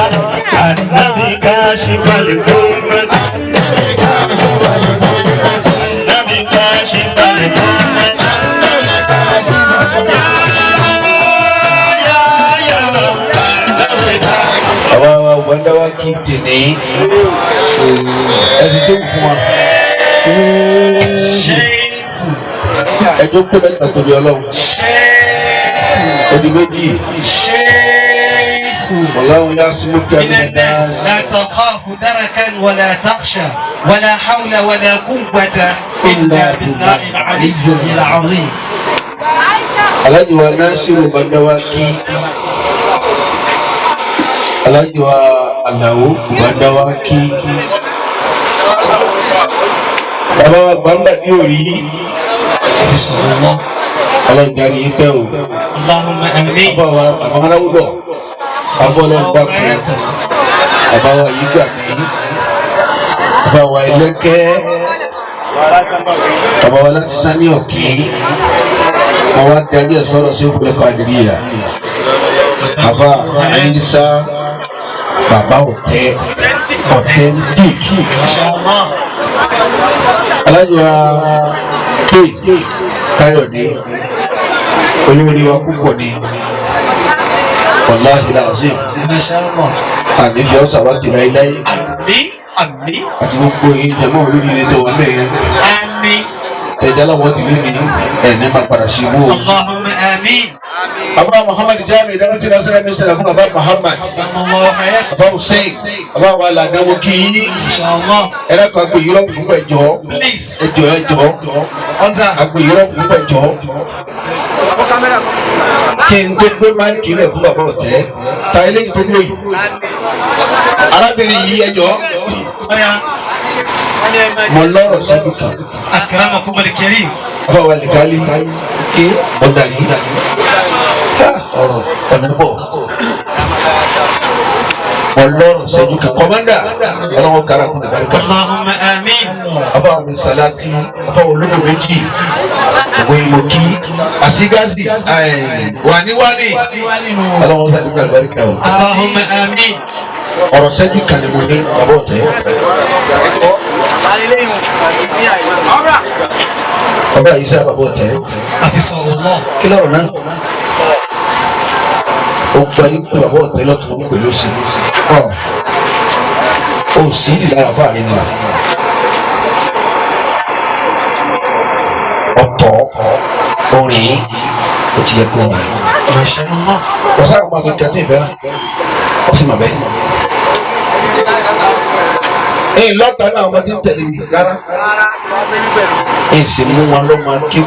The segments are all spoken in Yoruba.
النبي كاشف الأمة، النبي كاشف الأمة. Àwa wa wàndáwà kì í tì ní ẹ ti ṣe fún wa. Ẹjọ́ pé mẹ́ta tóbi Ọlọ́run. Odi méjì. Ọlọ́run yá súnmọ́ kí a من bí الناس لا تخاف دركا ولا تخشى ولا حول ولا قوة إلا بالله العلي العظيم. Alhaji wa Nasiru Bandawaki, Alhaji wa Alao Bandawaki, bàbá wa gbàǹgbà ní òrí. Ọlọ́run jáde yín pẹ́ o. اللهم آمين. Bàbá wa bàbá aláwùdọ̀, bàbá Ọlọ́run dákun, bàbá wa yìí gbà mí, bàbá wa ẹlẹ́kẹ́, bàbá wa láti sani ọ̀kí, wọn wá darí ẹ̀ sọ̀rọ̀ sí òfurufú àdìríyà, bàbá ayínísá, bàbá ọ̀tẹ́ authentic. ما شاء الله. Alájọ wa pé Káyọ̀dé olórí wa púpọ̀ ni, wàláhi làzim. ما شاء الله. Àníjọ sàwátì láíláí. آمين آمين. Àti gbogbo yìí jẹmọ́ olóríire tó wà mẹ́rin. آمين. Tẹ̀já làwọn ti lé mi ẹ̀ní máa padà sí ibú o. اللهم آمين. Bàbá Muhammad Jami dáná tí lásìrò ẹ̀mí sọ̀rọ̀ fún bàbá Muhammad. أدام الله حياته. Bàbá Hussein, bàbá wa làdáwọ̀ kí yín. إن شاء الله. Ẹ̀rọ kan agbo yúrọ̀pù púpọ̀, ẹ̀jọ̀. Please. Ẹ̀jọ̀, ẹ̀jọ̀. Ọ̀sà. Agbo yúrọ̀pù púpọ̀, ẹ̀jọ̀. Kí n tó gbé máìkì rẹ̀ fún bàbá ọ̀tẹ́ ta eléyìí tó gbé yìí. Arábìnrin yìí, ẹ̀jọ̀. Ọ̀yà. Mo lọ́rọ̀ sẹ́dù kan. أكرمكم الكريم. Bàbá wa lìkálí ké ọ̀dàlí ọ̀rọ̀ ọ̀nà bọ̀. Mo lọ́rọ̀ sẹ́dù kan. Kọ́mọ́ndà ọlọ́wọ́ kára kún ìbáríkà. اللهم آمين. Bàbá mi sàlátì, bàbá olódò méjì, ògbó ìmọ̀kí àṣígáàsì wàníwání ọlọ́wọ́ sàlùkù àlùbáríkà o. اللهم آمين. Ọ̀rọ̀ sẹ́dù kan ni mo ní, bàbá ọ̀tẹ́. Bàbá yìí sá bàbá ọ̀tẹ́. حفظه الله. Kí lọ́rọ̀ náà? Ó gba ipò bàbá ọ̀tẹ́ lọ́tún pẹ̀lú òsì ó sì í lára fáàrí ni ọ̀tọ̀ orin ó ti yẹ kó o rìn. ما شاء الله. Wọ́n sábà máa kankan tí ì fẹ́ràn wọ́n sì mà bẹ́ẹ̀. Ẹ lọ́tà náà ọmọ tí ń tẹ̀lé mi rárá. Ẹ sì mú wọn lọ́ máa kí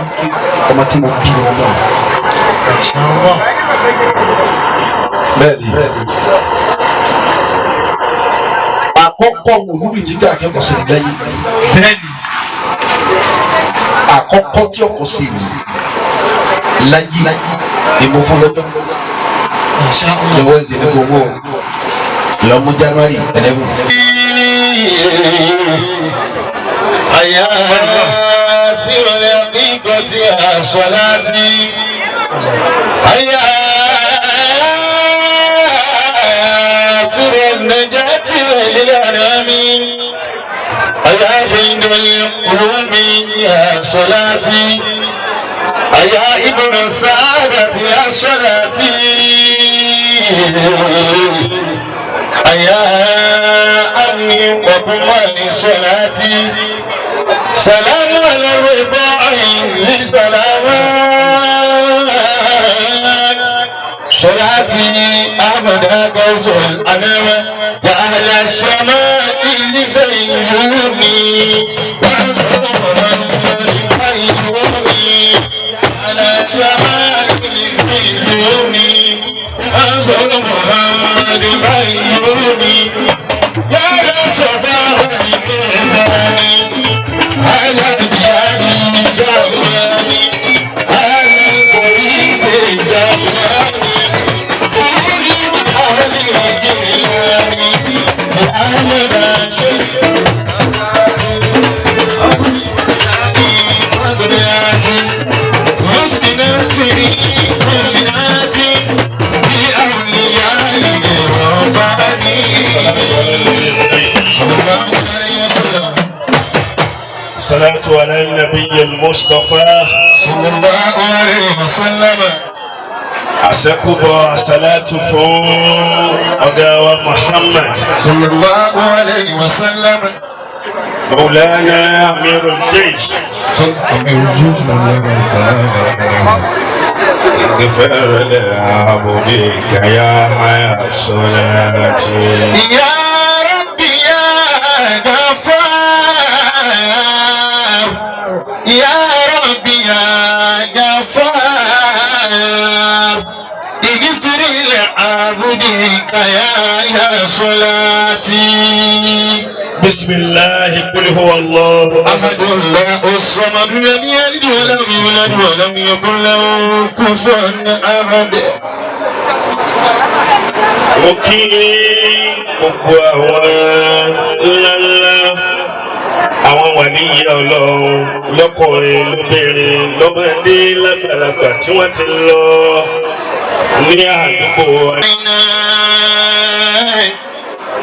ọmọ tí mo bí wọn náà. ما شاء الله. Bẹ́ẹ̀ni, àkọ́kọ́ wòlúùdì tí ká akẹ́kọ̀ọ́ sí lẹ́yìn. Bẹ́ẹ̀ni. Àkọ́kọ́ tí ọkọ̀ sí mi láyé ìmú fún lọ́jọ́. ما شاء الله. Ìwọ ìdílé gbogbo lọ́mú January 11. أيا سر الحقيقة يا صلاتي، أيا سر النجاة للأنام، أيا فيض القلوب يا صلاتي، أيا ابن السعادة يا صلاتي، أيا أمني وكمان صلاتي، سلام على الرفاع سلام صلاتي أحمد قوس الأنام يا أهل السماء زينوني وأنصرا لخيروني على السماء زينوني أنصر محمد خيروني يا الصفا والمراني على ديار زماني على الطريق زماني سيري أهل الجنان أهل أحمد الشيخ الصلاة على النبي المصطفى صلى الله عليه وسلم. Àṣẹ́kùbọ̀ àṣàlátù fún ọ̀gá wa Muhammad. صلى الله عليه وسلم. مولانا أمير الجيش. اغفر لعبدك يا حيا الصلاة. يا ربي يا غفار، يا ربي يا غفار، اغفر لعبدك يا صلاتي. بسم الله، قل هو الله أحد، الله الصمد، لم يلد ولم يولد ولم يكن له كفوا أحد. Mo kí gbogbo àwọn ńláńlá, àwọn wàlíyé Ọlọ́run, lọ́kùnrin, lóbìnrin, lọ́mọdé, lágbàlagbà tí wọ́n ti lọ ní àdúgbò wa.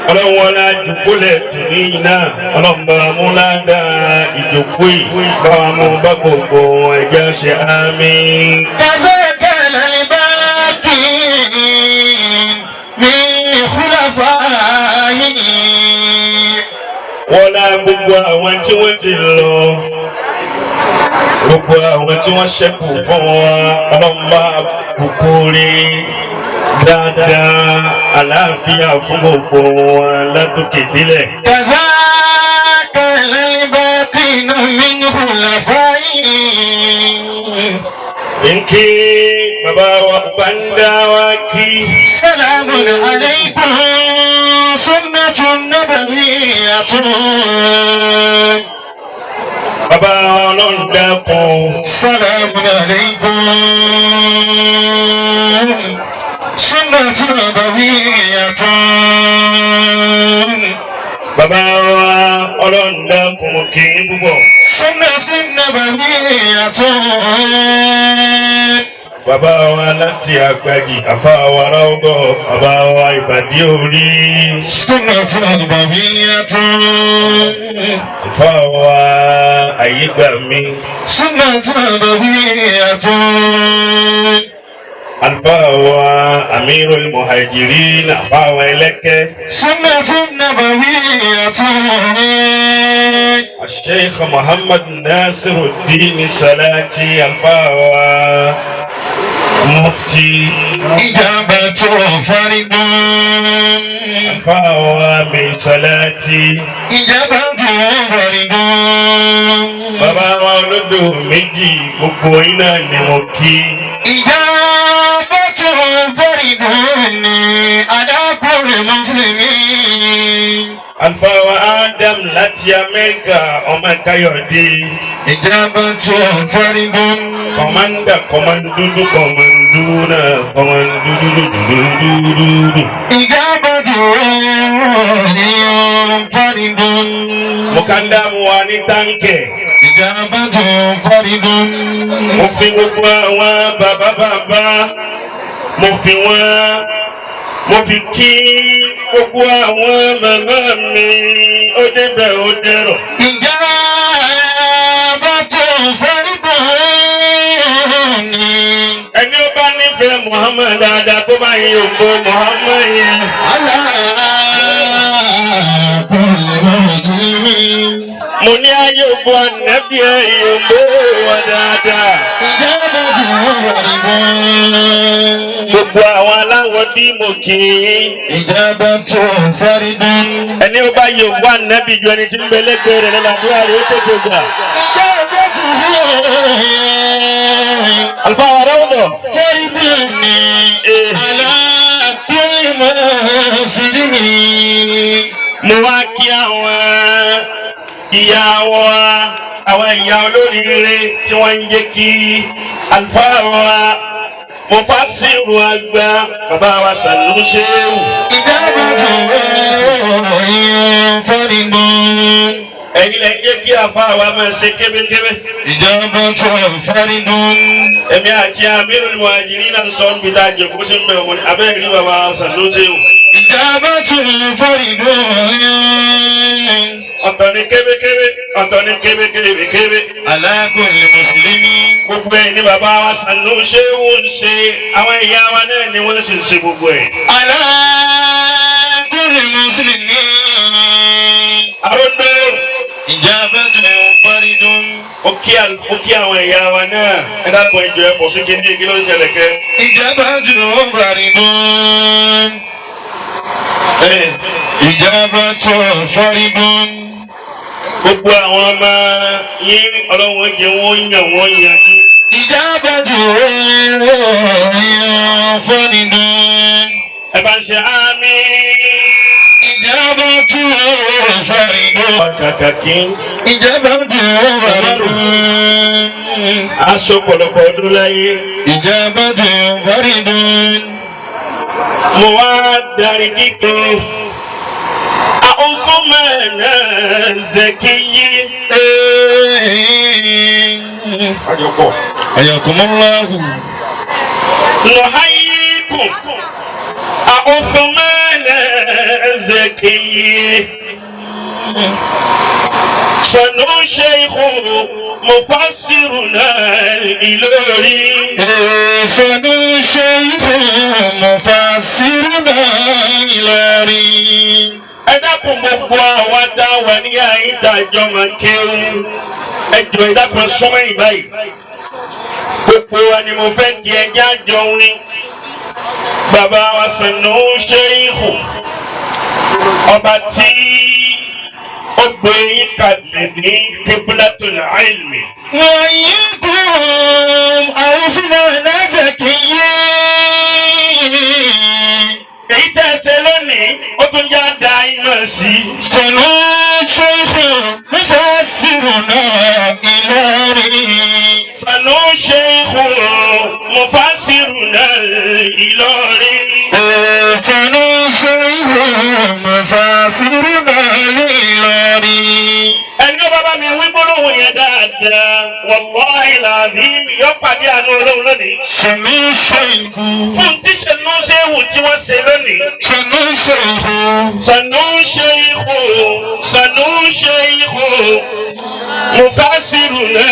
Ọlọ́run wọlá jùkúlẹ̀ tùní iná, Ọlọ́run bá mú ládàá ìjòkó yìí bá wa mú bá gbogbo ẹ̀jẹ̀ ṣe, àmín. كذاك الباقين من خلفائه. Wọlá gbogbo àwọn tí wọ́n ti lọ, gbogbo àwọn tí wọ́n ṣẹ́kù fún wa, ọlọ́mọba kúkú rí dáadáa, àlàáfíà fún gbogbo wọn látòkè délẹ̀. كذاك الباقين من خلفائه. Nkí bàbá wa bá wa kí. سلام عليكم، سنة نبوية. Bàbá wa, Ọlọ́run dákun. سلام عليكم، سنة نبوية. Bàbá wa, Ọlọ́run dákun, kì í púpọ̀. سنة نبوية. Bàbá wa láti Àgbàjì, àfa wa ráwọ́, bàbá wa ìbàdí orí. سنة نبوية. Àfa wa àyígbà mi. سنة نبوية. Àlùfáà wa Amirul Muhajirin, àfa wa ẹlẹ́kẹ́. سنة نبوية. Sheikh Muhammad Nasiruddin Salati, àlùfáà wa Mufti. إجابة فرد. Àlùfáà wa mi Salati. إجابة فرد. Bàbá wa olódò méjì, gbogbo iná ni mo kí. إجابة فرد على كل مسلم. Àlùfáà wa Adam láti Amẹ́ríkà, ọmọ Káyọ̀dé. إجابة فرد. Kọ̀mándà, kọ̀mándúdú, kọ̀mándú náà, kọ̀mándúdú dúdúdúdú. إجابة فرد. Mọ̀kándámù wa ní táǹkẹ̀. إجابة فرد. Mo fi gbogbo àwọn bàbá bàbá, mo fi wọ́n, mo fi kí gbogbo àwọn màmá mi, ó débẹ̀ ó dẹ̀rọ̀. إجابة فرد. Ẹni ó bá nífẹ̀ẹ́ Muhammad dáadáa, kó bá yin ògo Muhammad yẹn. على كل مسلم. Mo ní ayé ògo ànábì ẹ̀ yòǹbó wọn dáadáa. إجابة فرد. Gbogbo àwọn aláwọ̀ dí mo kì í. إجابة فرد. Ẹni ó bá yin ògo ànábì ju ẹni tí ń bẹ lẹ́gbẹ̀ẹ́ rẹ̀ lọ́la, àdúrà rẹ̀ ó tètè gbà. إجابة Àlùfáà wa ráwọ̀. فرد على كل مسلم. Mo wá kí àwọn ìyá wa, àwọn ìyá olóríire tí wọ́n ń jẹ́ kí àlùfáà wa Mufasiru àgbà bàbá wa Sànú Ṣéwù. إجابة فرد Ẹ̀yin lẹ jẹ́ kí àfa wa máa ṣe kébékébé. إجابة فرد Èmi àti Amirul Muhajirin náà sọ níbi tá a jẹ kó sí ń bẹ̀ wọ́n abẹ́rẹ́ rí bàbá Sànú Ṣéwù. إجابة فرد Ọ̀tọ̀ ni kébékébé, ọ̀tọ̀ ni kébékébé kébé. على كل مسلم Gbogbo ẹ̀ ní bàbá wa Sànú Ṣéwù ń ṣe, àwọn ìyá wa náà ni wọ́n sì ń ṣe gbogbo ẹ̀. على كل مسلم Aróńdó إجابة فرد ó kí àwọn ìyá wa náà ẹ dákun ẹ jọ̀ọ́ ẹ pọ̀ sí kíní kí ló ń ṣẹlẹ̀ kẹ́. إجابة فرد إجابة فرد Gbogbo àwọn ọmọ yín ọlọ́run jẹ wọ́n yàn wọ́n yanjú. إجابة فرد Ẹ bá ń ṣe àmín. إجابة فرد Kàkà kí إجابة فرد aṣọ pọ̀lọpọ̀ ọdún láyé. إجابة فرد Mo wá darí kíkún. Àwọn fún mẹ́rin zẹ̀kí yí. Àjọpọ̀. حياكم الله نحييكم عثمان الزكي سنو شيخ مفسرنا الإلوري سنو شيخ مفسرنا إلاري Ẹ dákun gbogbo àwa tá a wà ní àyíká máa kéwú ẹ jọ̀ọ́ ẹ dákun súnmọ́ yìí báyìí gbogbo wa ni mo fẹ́ kí ẹ já jọ wí bàbá wa Sànú Ṣéhù ọba tí ó gbé yín kalẹ̀ ní Qiblatul Ilmi. نحييكم عثمان زكي Èyí tẹ́ ẹ ṣe lónìí ó tún já da iná sí i. سنو شيخ مفسرنا إلاري Sànú Ṣéhù Mufasiruna Ìlọrin. سنو شيخ مفسرنا إلاري Ẹni ó bá bá mi wí gbólóhùn yẹn dáadáa, wàláhì làbí yọ pàdé àánú Ọlọ́run lónìí. سنو شيخ Fún tí Sànú Ṣéhù tí wọ́n ṣe lónìí. سنو شيخ Sànú Ṣéhù, Sànú Ṣéhù, Mufasiruna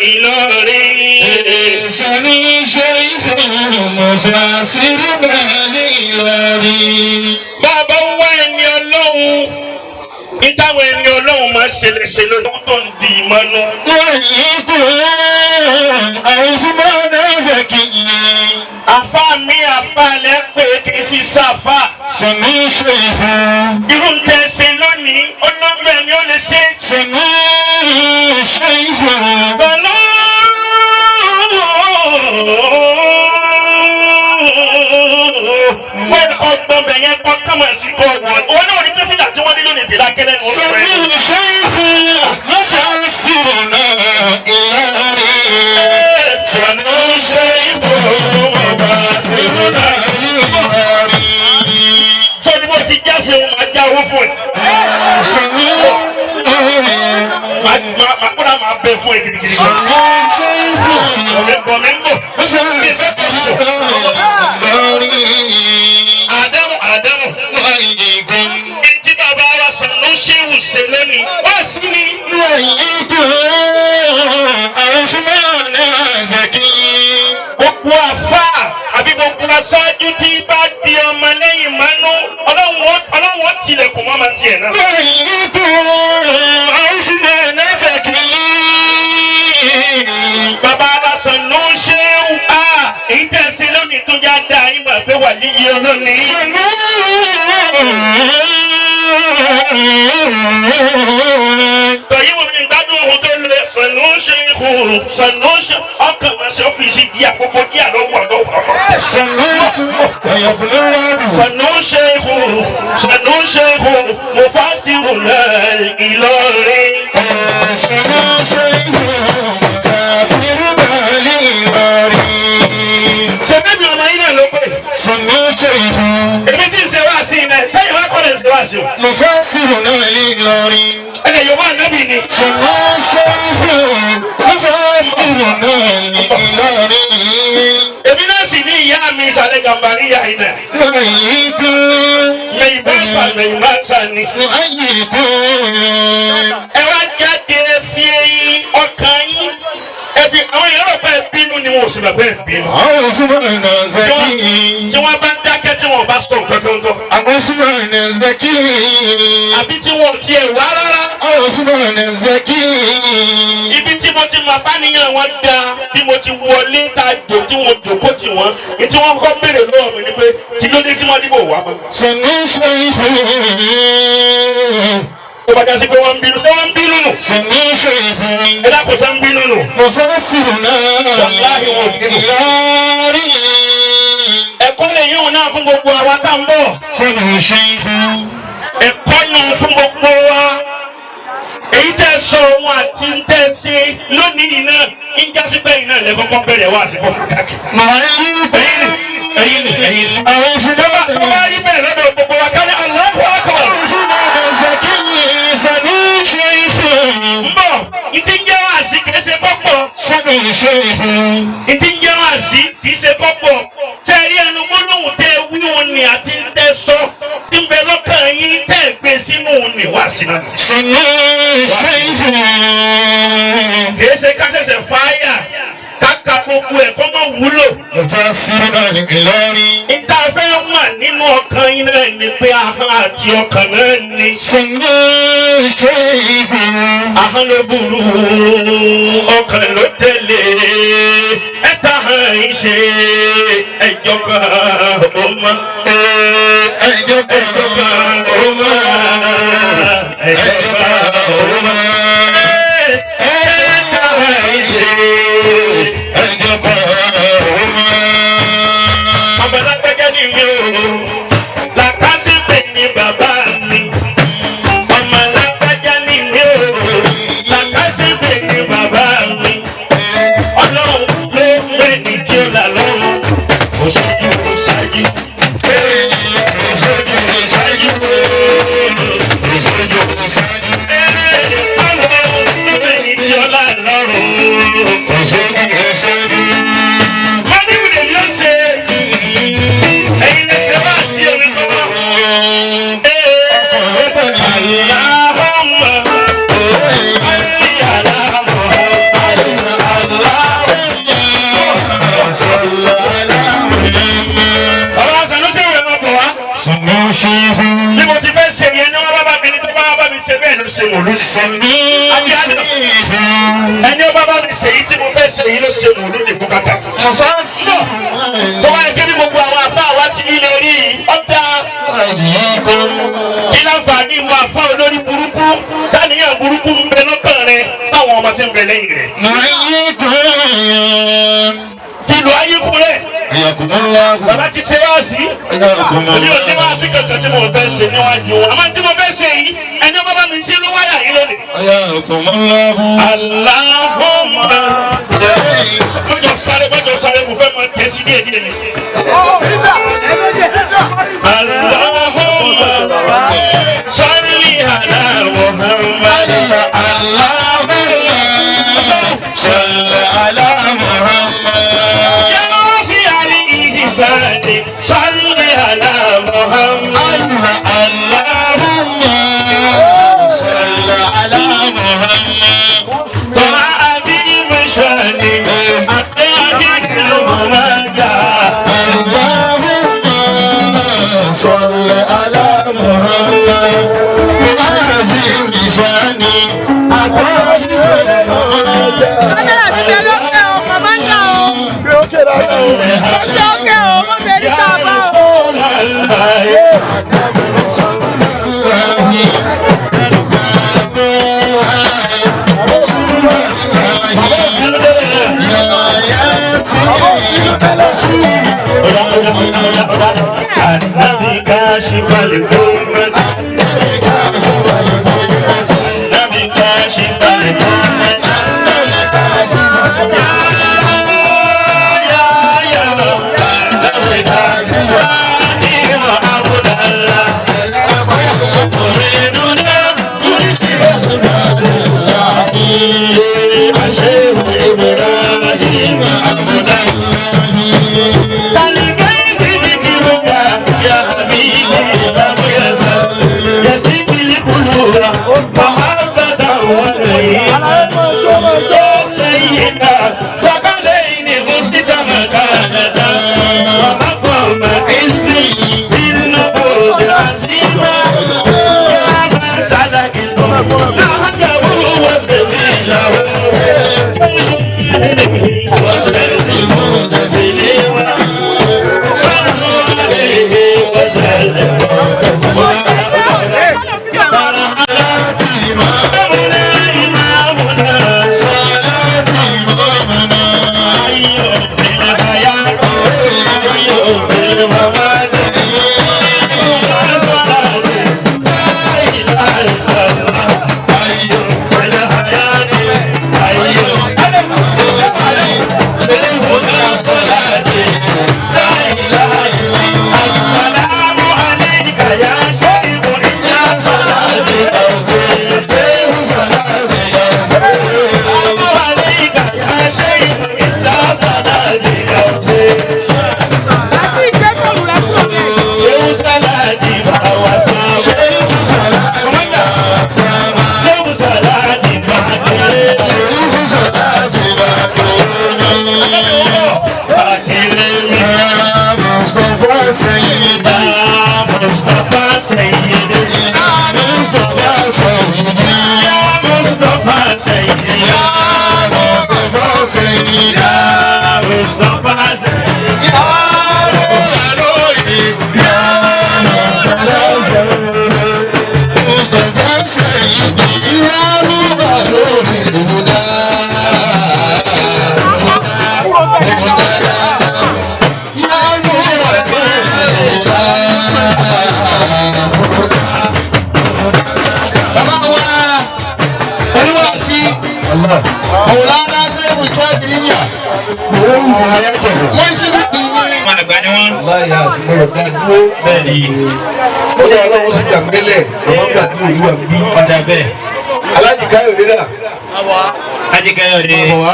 Ìlọrin. سنو شيخ مفسرنا إلاري Bàbá wá ẹni Ọlọ́run, nítawọ̀ ẹni Ọlọ́run máa ṣe lè ṣe lónìí tó ń di ìmọ̀nù. نحييكم عثمان زكي Àfa mi àfa lẹ́ pé kì í sì sáfà. سنو شيخ Irú ń tẹ́ ṣe lónìí, olóògbé ni ó lè ṣe. سنو شيخ Sànú. Wọ́n kọ́ gbọ́n bẹ̀ yẹn kọ́ kọ́mọ̀ sí kọ́ wọ̀. Owó náà ní pé fìlà tí wọ́n dé lónìí fìlà kẹ́lẹ́ ni wọ́n fẹ́. سنو شيخ مفسرنا إلاري سنو شيخ مفسرنا إلاري Sọ ni mo ti já ṣe òun máa já owó fún ẹ. سنو Màá kódà máa bẹ fún ẹ gidigidi. سنو شيخ Bọ̀mí bọ̀mí ń bọ̀. مفسرنا إلاري Àdámù àdámù. نحييكم Tí bàbá wa Sànú Ṣéwù ṣe lónìí. Wá sí ni. نحييكم عثمان زكي Gbogbo àfa àbí gbogbo aṣáájú tí bá di ọmọ lẹ́yìn mánú ọlọ́run ó tilẹ̀kùn mọ́ máa tiẹ̀ náà. نحييكم عثمان زكي Bàbá wa Sànú Ṣéwù á èyí tẹ̀ ṣe lónìí tó já dáa yín mọ̀ pé wà níyì olónìí. Tọ̀yí wo mi gbádùn ohun tó lè Sànú Ṣéwù Sànú Ṣéwù ọkàn máa ṣe ọ́fíìsì díà gbogbo díà lọ́wọ́ lọ́wọ́. Sànú Ṣéwù Sànú Ṣéwù Mufasiruna Ìlọrin. Sanu Sheikh Mufasiruna Ìlọrin. wá sí o. مفسرنا للنورين Ẹnì Yorùbá ànábì ni. سنو شيخ مفسرنا للنورين Èmi náà sì ní ìyá mi ìsàlẹ̀ gàmbàrí ìyá iná. نحييكم Mẹ̀yìnbáṣà mẹ̀yìnbáṣà ni. نحييكم Ẹ wá jáde ẹ fi eyín ọkàn yín. Ẹ fi àwọn èèyàn rò pé ẹ bínú ni wọn ò sì mọ̀ pé ẹ bínú. عثمان زكي Tí wọ́n bá dákẹ́ tí wọ́n bá sọ nǹkan kan kan. عثمان زكي Àbí tí wọn ò tiẹ̀ wá rárá. عثمان زكي Ibi tí mo ti mọ̀ báníyàn wọn da bí mo ti wọlé ta jò tí wọn jòkó tì wọ́n. Ní tí wọ́n kọ́ béèrè lọ́wọ́ mi ni pé kí ló dé tí wọ́n dìbò wá mọ́. سنو شيخ Tó bá jásí pé wọ́n ń bínú ṣé wọ́n ń bínú nù. سنو شيخ Ẹ dákun ṣé ń bínú nù. مفسرنا Wàláhì wọn ò bínú. للنورين Ẹ̀kọ́ lè yíwọ̀n náà fún gbogbo àwa tá ń bọ̀. سنو شيخ Ẹ̀kọ́ nù fún gbogbo wa. Èyí tẹ́ sọ ohun àti tẹ́ ṣe lónìí náà ń jásí pé iná ilẹ̀ kọ́kọ́ bẹ̀rẹ̀ wá sí fún kàkì. نحييكم Ẹ̀yin ni ẹ̀yin ni. Tó bá rí bẹ́ẹ̀ lọ́dọ̀ gbogbo wa ká ní Allahu Akbar. عثمان زكي سنو شيخ Ń bọ̀, ntí ń jẹ́ wá sí kìí ṣe kọ́pọ̀. سنو شيخ Ntí ń jẹ́ wá sí kìí ṣe kọ́pọ̀. Ṣé ẹ rí ẹnu gbólóhùn tẹ́ wíwọ̀n ni àti tẹ́ sọ tí ń bẹ lọ́kàn yín tẹ́ gbé sínú ni wá sí náà. سنو شيخ Kìí ṣe ká ṣẹ̀ṣẹ̀ fáyà káka gbogbo ẹ̀ kọ́ mọ́ wúlò. مفسرنا للنورين Ìta fẹ́ wà nínú ọkàn yín náà ni pé ahọ́n àti ọkàn náà ni. سنو شيخ Ahọ́n ló burú, ọkàn ló tẹ̀lé. Ẹ̀ta hàn yín ṣe ẹjọ́ kan ó mọ́. ẹjọ́ kan Ẹjọ́ kan ó mọ́. Ẹjọ́ kan ó mọ́. Ẹ̀ta hàn yín ṣe. ẹjọ́ kan ó mọ́. Ọmọlágbájá ni mi ò, làkàṣìpè ni bàbá mi. Ọmọlágbájá ni mi ò, làkàṣìpè ni bàbá mi. Ọlọ́run ló mẹ́ni tí ó là lọ́rùn. Ó ṣáájú ó ṣáájú. Ìṣẹ́jú ìṣẹ́jú ìṣẹ́jú ìṣẹ́jú Ọlọ́run ló mẹ́ni tí ó là lọ́rùn. ìṣẹ́jú ìṣẹ́jú. Wọ́n ní ìwé ni ó ṣe. Ẹ̀yin lè ṣe wá sí omi kọ́kọ́. Allahumma salli ala Muhammad. Bàbá Sanusi ìwé máa bọ̀ wá. Bí mo ti fẹ́ ṣe yẹn ni wọ́n bá bá mi ní tó bá bá mi ṣe bẹ́ẹ̀ ló ṣe mòlú. Ẹni ó bá bá mi ṣe yìí tí mo fẹ́ ṣe yìí ló ṣe mòlú ní bùkátà. Tó bá yẹ kí ní gbogbo àwọn àfa àwa ti rí lè rí i, ó dáa. Kí láǹfààní ìwọ àfa olórí burúkú táníyàn burúkú ń bẹ lọ́kàn rẹ sáwọn ọmọ tí ń bẹ lẹ́yìn rẹ̀. Fìlù ayé kú rẹ̀. Bàbá ti ṣe wá sí. Èmi ò ní wá sí kankan tí mo fẹ́ ṣe níwájú wọn. Àmọ́ tí mo fẹ́ ṣe yìí, ẹni ó bá bá mi ṣe ló wáyà yìí lónìí. Allahumma. Mọ́jọ sáré mọ́jọ sáré mo fẹ́ máa tẹ̀sí díẹ̀ díẹ̀ ni. Allahumma salli ala Muhammad. صل على محمد Ya wasi al-ihsani salli ala Muhammad. اللهم صل على محمد طلع بي مشاني أتى المناجاة. اللهم صل على محمد وعزيم لساني أطاهر Kámẹ́rà ti bẹ lókè o, bàbá ń dà o. Lókè ókè o, mo bẹ ní Ya bàbá o. Rasulallah. النبي كاشف الأمة النبي كاشف الأمة يا يا النبي كاشف يا عبد الله السلام عليك يا شيخ يا السلام عليك يا شيخ إلا صلاتي Àti ìgbẹ́ fóònù rẹ kúrò bẹ́ẹ̀. شيخ صلاتي بوسام شيخ صلاتي باكر Mustafa Sayyidi, مصطفى سيدي Mustafa Sayyidi, يا مصطفى سيدي Mustafa Sayyidi, يا مصطفى سيدي Mustafa Sayyidi, Ya Ruba lórí ìhùdá. Kúrò bẹ́ẹ̀. Ya Ruba lórí ìhùdá. Bàbá wa oníwàásí Mọ̀láná Sẹ́wù Kádìríyà. Wọ́n ṣe bí kì í ní. Àwọn àgbà ni wọ́n. Láyé àsìkò ọ̀gá dúró. Bẹ́ẹ̀ ni Ó yẹ ọlọ́run sì gbà mílẹ̀, ọmọ gbà dúró olúwa bí. ọ̀dà bẹ́ẹ̀. Alájì Káyọ̀dé dà, Ájí Káyọ̀dé bọ̀ wá.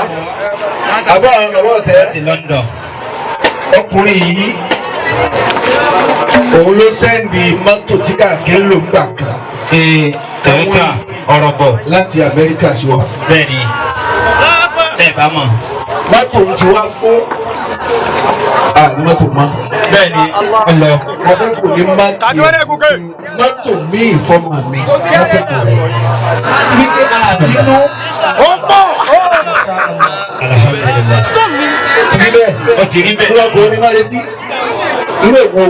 Àbá àwọn ọ̀rọ̀ ọ̀tẹ̀. láti London. Ọkùnrin yìí òun ló sẹ́ndì mọ́tò tí kàkẹ́ ń lò gbà kan Ee Toyota ọ̀rọ̀ bọ̀. láti Amẹ́ríkà sí wa. Bẹ́ẹ̀ ni bẹ́ẹ̀ bá mọ̀. Mọ́tò ń ti wá fún àní mọ́tò mọ́. Bẹ́ẹ̀ ni ọlọ. Ọbẹ̀ kò ní máàkì mọ́tò míì fọ́mà mi mọ́tò kò rẹ̀. Wípé àdínú Alhamdulilayi. ti rí bẹ́ẹ̀. Ó ti rí bẹ́ẹ̀. Ìwà kò ní má retí. Irú èwo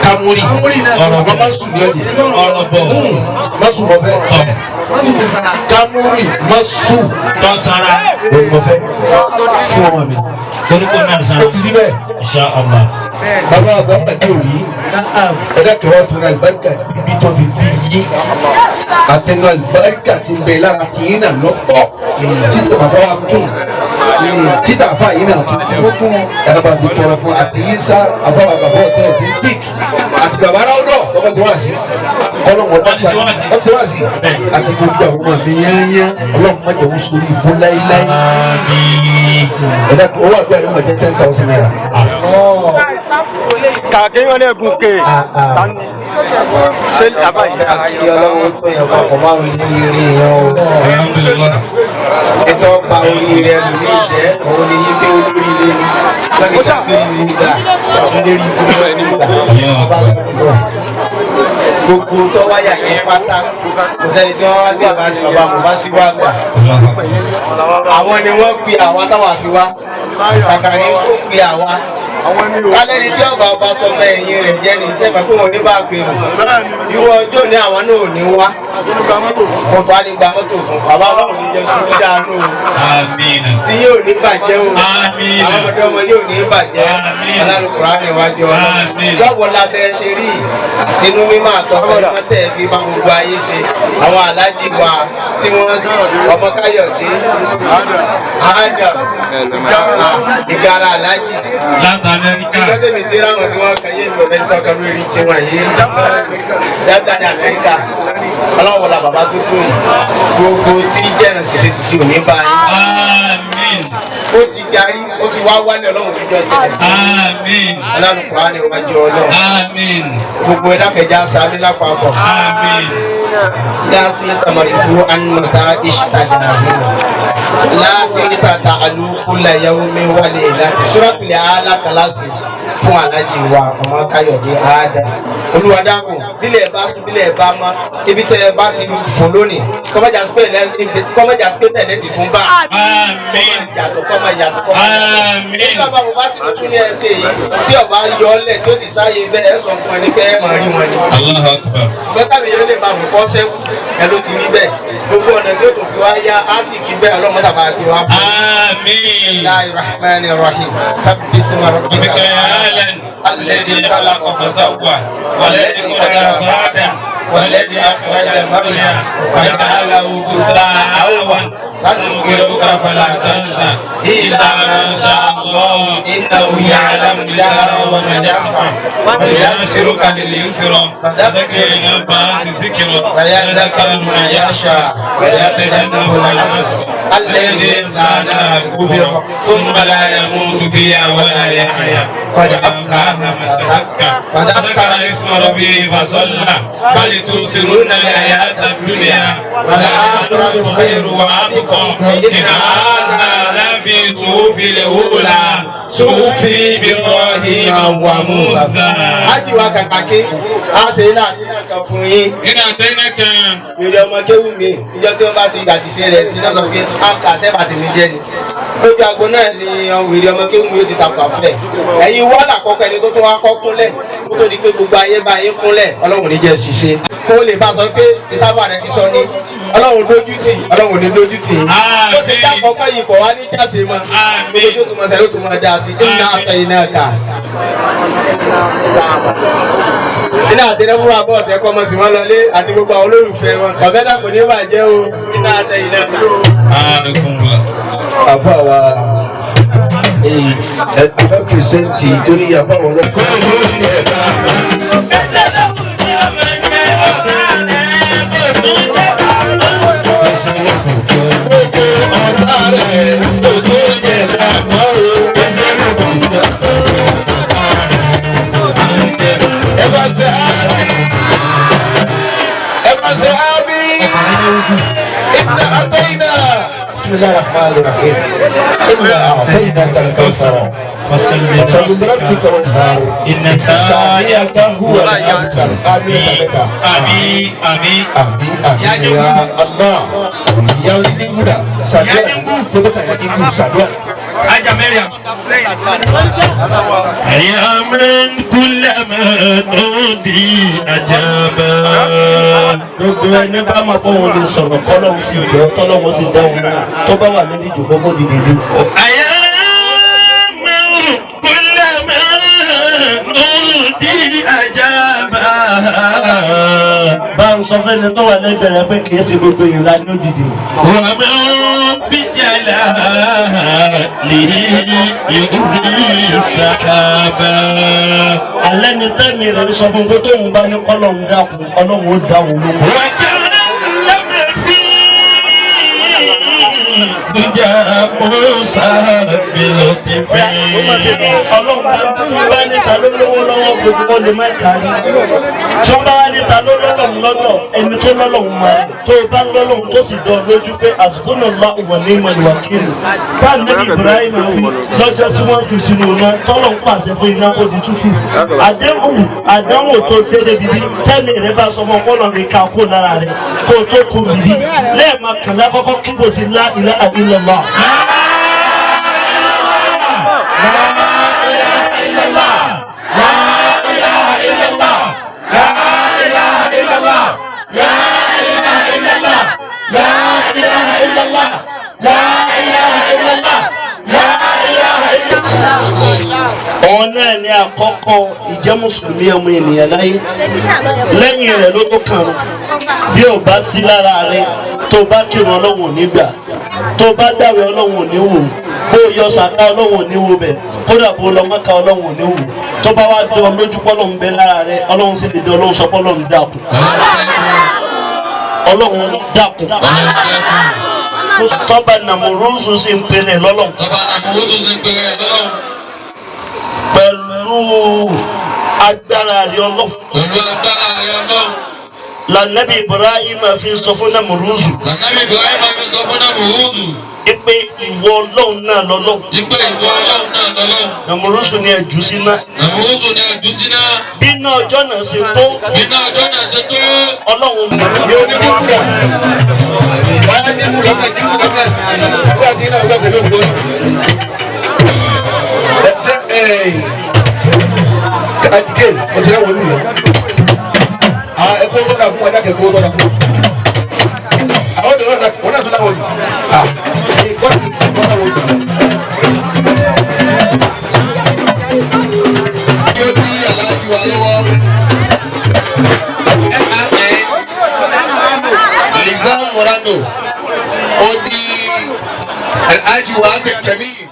Kamuri. Ọ̀rọ̀ bọ̀. Má sùn ní ọ̀dẹ̀. Ọ̀rọ̀ bọ̀. Má sùn mọ́ bẹ́ẹ̀. Kamuri má sùn. Tọ́ sara. Òun mọ̀ fẹ́ fún ọmọ mi. Torí kò náà Ó sara. ti rí bẹ́ẹ̀. Insha Allah. Bàbá àgbà pàdé òyì. Ẹ̀dá kẹwàá fúnra àlùbáríkà bíbí tó fi bí yí. Àtẹnu àlùbáríkà ti ń bẹ lára ti yín náà lọ́pọ̀. Títà bàbá wa kún. Títà àfa yín náà tún kún. Ẹ̀dá bá mi tọrọ fún àti yín sá àfa bàbá ọ̀tẹ̀ ọ̀tẹ̀ tík. Àti bàbá aráwọ̀ bàbá ti wá sí. Ọlọ́run ọba ti ti wá sí. Àti gbogbo àwọn ọmọ mi yányá. Ọlọ́run má jẹ́ wọ́n sórí ibú láíláí. Àmín. Ẹ̀dá owó àdúrà yóò máa jẹ́ 10,000 naira. Kàkí wọn ní ẹgùn ké tani ṣé àbáyé. Kí ọlọ́run tó yàn papọ̀ máa ń ní ire yẹn o. Alhamdulillah. Ètò ọba oríire ẹlòmíì jẹ́ òun ni yí pé olóríire ni. Wọ́n ní ká fi rí gbà lérí fún ẹni gbà. Gbogbo tó wáyà yẹn pátá kò sẹ́ni tí wọ́n wá sí ìbá sí bàbá mo bá sí wá gbà. Àwọn ni wọ́n pe àwa táwa fi wá. Kàkà ni ó pe àwa. Kálẹ́ni tí ọba ọba tọmọ ẹ̀yìn rẹ̀ jẹ́ ní sẹ́fẹ̀ kó wọn ní bá a pè nù. Irú ọjọ́ ní àwọn náà ò ní wá. Mo bá ní gba mọ́tò fún bàbá ọlọ́run ní jẹ́ sùúrù dáadọ́ o. Àmín. Tí yóò ní bàjẹ́ o. Àmín. Àwọn ọmọdé ọmọ yóò ní bàjẹ́. Àmín. Alálùkùrá ni wájú ọlọ́run. Àmín. Lọ́wọ́ lábẹ́ ṣe rí tinú mímọ́ àtọ́kọ́ ní wọ́n tẹ̀ fi bá gbogbo ayé ṣe. Àwọn aláàjì wa tí wọ́n sì ọmọ Káyọ̀dé Adam Ìgara aláàjì. Láti Amẹ́ríkà. Ìjọ tèmi ti ráwọn tí wọ́n kàn yé ìgbọ̀n mẹ́ta tọ́ka lórí tí wọ́n yé. Dáadáa ní Amẹ́ríkà. Ọlọ́wọ́ la bàbá tó kù yìí. Gbogbo tí jẹ́rìn ṣiṣẹ́ ṣiṣẹ́ ò ní bá yín. Àmín. Ó ti darí, ó ti wá wálé ọlọ́run níjọ́ sílẹ̀. Àmín. Alálùkùrá ni wájú ọlọ́run. Àmín. Gbogbo ẹ̀dá kẹjá sáájú lápapọ̀. Àmín. Lásìlítà mọ̀lẹ́fù ànúmọ̀tá ìṣàdàmú. Lásìlítà tààlù kúlẹ̀ yẹ́wó mi wálé láti Suratul Aala kàlásì fún Aláàjì wa ọmọ Káyọ̀dé Àádá. Olúwadákùn bílẹ̀ bá sùn bílẹ̀ bá mọ́ ibi tẹ́ ẹ bá ti fò lónìí kọ́mọ́jà sí pé tẹ̀lé ti tún bá. Àmín. Yàtọ̀ kọ́mọ yàtọ̀ kọ́mọ yàtọ̀. Àmín. Nígbà bá mo bá sì tún ní ẹsẹ̀ yìí tí ọba yọ ọ́ lẹ̀ tí ó sì sáyé bẹ́ẹ̀ ẹ sọ fún ẹni pé ẹ máa rí wọn ni. Allahu Akbar. Ṣùgbọ́n kámi yóò lè máa mú kọ́ sẹ́kù ẹ ló ti rí bẹ́ẹ̀. Gbogbo ọ̀nà tí ó tún fi wá yá á sì kí bẹ́ẹ̀ ọlọ́mọ sábà gbé wá fún un. Àmín. Bismillahir Rahmanir Rahim. Sabbi isma ربك rabbika يا أهلا الذي خلق فسوى والذي قدر فهدى والذي أخرج المرعى فجعله غثاء سنقرئك فلا تنسى إلا ما شاء الله إنه يعلم الجهر وما يخفى ويسرك لليسرى فذكر إن نفعت الذكرى ويذكر من يخشى ويتجنبها الأشقى الذي يصلى النار الكبرى ثم لا يموت فيها ولا يحيا قد أفلح من تزكى وذكر اسم ربه فصلى بل تؤثرون الحياة الدنيا والآخرة خير وأبقى إن هذا لفي صحف الأولى صحف إبراهيم وموسى. Ájì wa kàkàkí, a ṣe iná àti iná kan fún yín. Iná àtẹ́yìnà kan. Èrè ọmọ kéwù mi, ìjọ tí wọ́n bá ti àṣìṣe rẹ̀ sí lọ́sọ̀ pé a kà sẹ́fà tèmi jẹ́ ni. Lójú aago náà ni wèrè ọmọ kéwù mi ó ti takò àfẹ́. Ẹ̀yin wá làkọ́kọ́ ẹni tó tún wá kọ́ kúnlẹ̀ kó tó di pé gbogbo ayé bá yín kúnlẹ̀ Ọlọ́run ní jẹ́ ṣiṣẹ́. Kó lè bá sọ pé ìtàbà rẹ̀ ti sọ ní Ọlọ́run dójú tì Ọlọ́run ní dójú tì. Ó ti dá àkọ́kọ́ yìí kọ̀ wá ní jáse mọ́. Gbogbo tó tún mọ̀ sẹ́lẹ̀ ó tún mọ̀ dá sí. Iná àtẹ̀yìn náà kà. Iná àtẹnẹ́fún wa bọ̀ ọ̀tẹ̀ kọ́ mọ̀ sí wọn lọlé àti gbogbo àwọn olólùfẹ́ wọn. Ọ̀bẹ dàpọ̀ ní bàjẹ́ o. Iná àtẹ̀yìn náà kà. Àfa wa ẹ ẹ pìrìsẹ́ǹtì torí àfa wọn lọ. Gbogbo ọ̀tá rẹ̀ tó tó jẹ̀ dàgbọ́ o. Ẹ bá ṣe ábí. Ẹ bá ṣe ábí. Inna àtẹ̀yìnà. Bismillahir rahmanir rahim. Inna a'tainaka al-kawthar. Fasalli li rabbika wanhar. Inna Shani'aka huwa al-abtar. Àmín Àmín àmín. Àmín àmín ya Allah. Ya onídìgúdà sàdúrà kótó kà yà dínkù sàdúrà. Ajá Mariam. يا من كلما نودي أجابا. Gbogbo ẹni bá máa fọ́ wọn lè sọ̀rọ̀ kọ́lọ́hún sì gbọ́ tọ́lọ́hún sì dáhùn náà tó bá wà lórí ìjòkó kó dìde dé. يا من كلما نودي أجابا. Bá ń sọ fẹ́ni tó wà lẹ́gbẹ̀ẹ́ rẹ pé kì í ṣe gbogbo èèyàn la ní ó dìde. ومن بجلاله يغري السحابا. Alẹ́ ni tẹ́mi rẹ̀ sọ fún pé tóun bá ní kọ́lọ́hún dákun ọlọ́hun ó dáhùn lóhùn. وكلم في دجى موسى بلطف. Ọlọ́run bá tó bá níta ló lówó lọ́wọ́ gbogbo ó lè má kárí. Tó bá wá níta ló lọ́lọ́run lọ́dọ̀ ẹni tó lọ́lọ́run máa tó bá lọ́lọ́run tó sì dán lójú pé hasbunallahu wa ni'mal wakil. Táàlẹ́ Ibrahim wí lọ́jọ́ tí wọ́n jù sínú iná tọ́lọ̀ ń pàṣẹ fún iná ó di tútù. Àdéhùn àdánwò tó dédé bíbí tẹ́lẹ̀ rẹ bá sọ fún ọpọlọ rẹ ká kó lára rẹ kó tó kó bíbí lẹ́ẹ̀mọkànlá kọ́kọ́ kíkò sí la ilaha illallah. Òun náà ni àkọ́kọ́ ìjẹ́ mùsùlùmí ọmọ ènìyàn láyé. Lẹ́yìn rẹ̀ ló tó kàrún. Bí ò bá sí lára rẹ̀, tó bá kírun Ọlọ́run ò ní gbà, tó bá dáwẹ̀ Ọlọ́run ò ní wò, bó yọ sàká Ọlọ́run ò ní wò bẹ̀, kódà bó lọ Mẹ́kà Ọlọ́run ò ní wò. Tó bá wá dán lójú pọ́lọ́run bẹ lára rẹ̀, Ọlọ́run sì lè dán Ọlọ́run sọ pọ́lọ́run dákun. Ọlọ́run dákun. Tọ́ba Nàmúrúsù sì ń pinnu lọ́lọ́run. Ọba Nàmúrúsù sì ń pinnu lọ́lọ́run. Pẹ̀lú agbára rẹ̀ Ọlọ́run. Pẹ̀lú agbára rẹ̀ Ọlọ́run. Lànàbí Ibrahim fi sọ fún Nàmúrúsù. Lànàbí Ibrahim fi sọ fún Nàmúrúsù. Ipe ìwọ Ọlọ́run náà lọ́lọ́run. Ipe ìwọ Ọlọ́run náà lọ́lọ́run. Nàmúrúsù ni ẹ̀jú síná. Nàmúrúsù ni ẹ̀jú síná. Bí iná ọjọ́ náà ṣe tó. Bí iná ọjọ́ náà ṣe tó. Ọlọ́run Yóò ní dínkù rẹ̀. Wáyé dínkù lọ́kàn dínkù lọ́kàn. Àbúrò àti iná ọgbà pẹ̀lú ògbó. Àdìgẹ́ ọ̀tí náà wọ́n lù lọ. Ẹ kó tọ́ka fún wa, ẹ kó tọ́ka fún wa. Àwọn ọ̀dọ́ náà wọ́n náà tún náà wọ́n lù. Ìkọ́ náà wọ́n lù. Yóò di aláàjì wa lọ́wọ́. Izam Morano, ó ní Alhaji Wahab Kabir.